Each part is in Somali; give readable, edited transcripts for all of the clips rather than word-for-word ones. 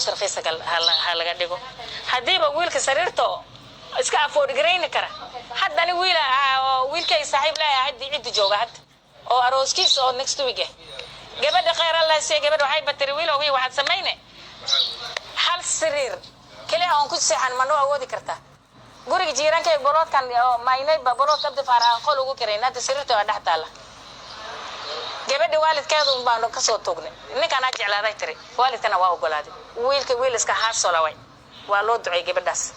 Raqiisa ha laga dhigo. Haddiiba wiilka sariirta iska afford garayni kara. Haddani wiil oo wiilkay saaxiib leeyahay haddi ciddi jooga hadda oo arooskiisa oo next week ah. Gabadha khayr Allah siiya, gabadha waxay batiri: "Wiilowgii, waxaad samayne hal sariir keli oon ku seexan ma noo awoodi kartaa? Guriga jiiraankay boloodkan oo maynayba boloodka Abdi Faarax aan qol ugu kirayn, hadda sariirta waa dhex taala." Gabadha waalidkeedu un baanu kasoo toognay. "Ninkanaa jeclaaday," tiri, waalidkana waa ogolaaday. Wiilka wiil iska haasolaway, waa loo ducay gabadhaas.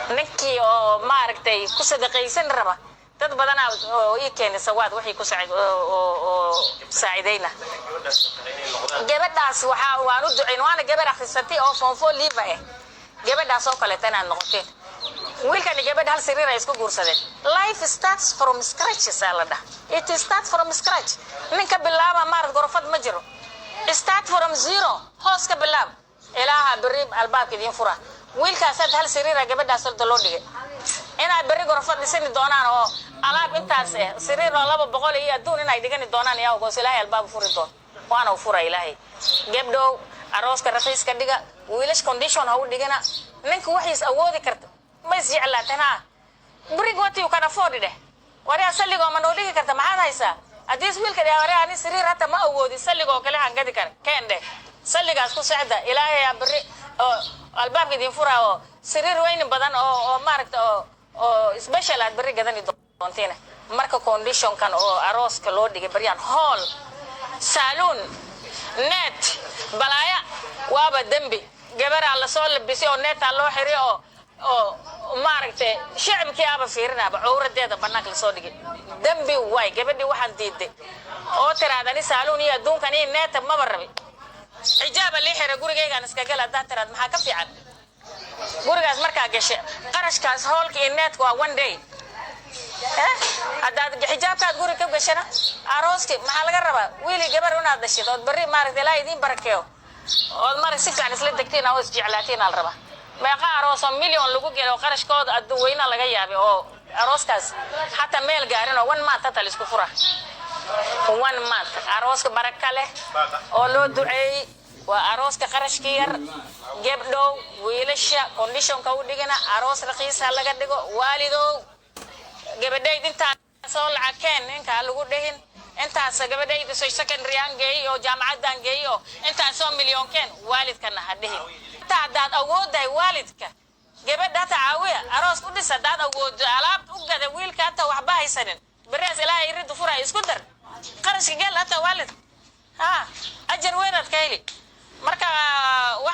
Ninkii oo maaragtay ku sadaqaysan raba, dad badanaa oo ii keenay sawaad waxay ku oo saacidayna gabadhaas. Waxaa waan u ducayn, waana gabar akhrisatay oo form 4 leaver ah. Gabadhaas oo kaleeta inaad noqoteen. Wiilkani gabadha hal sariir ay isku guursadeen. Life starts from scratch saa la dhaha. It starts from scratch. Ninka bilaaba maarad gorofad ma jiro. Start from zero, hoos ka bilaab, ilaaha berri albaabka idiin fura. Wiilkaas hadda hal sariira gabadhaas horta loo dhigay. Inaad berri gorofad dhisani doonaan oo alaab intaas eh sariir oo 200 iyo adduun inay dhigani doonaan yaa ogoos. Ilaahay albaab furi doon, waana u fura Ilaahay. Gabdhow, arooska raqiiska dhiga. Wiilash condition ha u dhigina. Ninka waxiis awoodi karta ma isjeclaateen ha, bring what you can afford dheh. Waria, salligoo ma noo dhigi karta? Maxaad haysaa? Haddii wiilka dheh: "Waria, ani sariir hata ma awoodi, salligoo kale aan gadi kara keen," dheh, salligaas ku socda. Ilaahay aa berri oo albaabka idin fura oo sariir weyni badan oo maaragta oo special aad berri gadani doontiina. Marka conditionkan oo arooska loo dhigay baryaan, hall, saloon, net, balaaya, waaba dembi. Gabaraa lasoo labisay oo netaa loo xiray oo maaragtay shacabkii aaba fiirinaaba cowradeeda banaanka lasoo dhigay. Dembi waay. Gabadhii waxaan diiday oo tiraada: "Ani saloon iyo adduunkan iyo neeta maba rabi, xijaaba lii xira, gurigaygaan iska gal," haddaad tiraad, maxaa ka fiican gurigaas markaa gashe? Qarashkaas hallka iyo neetka waa one day. Haddaad xijaabkaad guri ka gashana, arooski maxaa laga rabaa? Wiili gabar inaad dhashid ood berri maaragta Ilaaha idiin barakeeyo, ood marag si fiican isla degtiin oo isjeclaatiin aa la rabaa. Meeqa aroos oo million lagu gelo oo qarashkooda adduun weyna laga yaabay oo arooskaas xataa meel gaarin oo one month hata la isku fura? One month. Arooska baraka leh oo loo duceeyey waa arooska qarashka yar. Gebdhow, wiilasha conditionka u dhigina. Aroos raqiis ha laga dhigo. Waalidow, gabadhayd intaasoo lacag keen ninka ha lagu dhihin. Intaas gabadhayda so secondary aan geeyey oo jaamacaddaan geeyey oo intaasoo milyon keen, waalidkana ha dhihin. Hataa haddaad awooddahay, waalidka gabadha hata caawiya, aroos u dhis. Haddaad awooddo, alaabta u gada. Wiilka hata waxba haysanin, berihaas Ilaahay iridda furaya, isku dar, qarashka gel hata waalidka, ha ajar weynaad ka heli. Marka waxa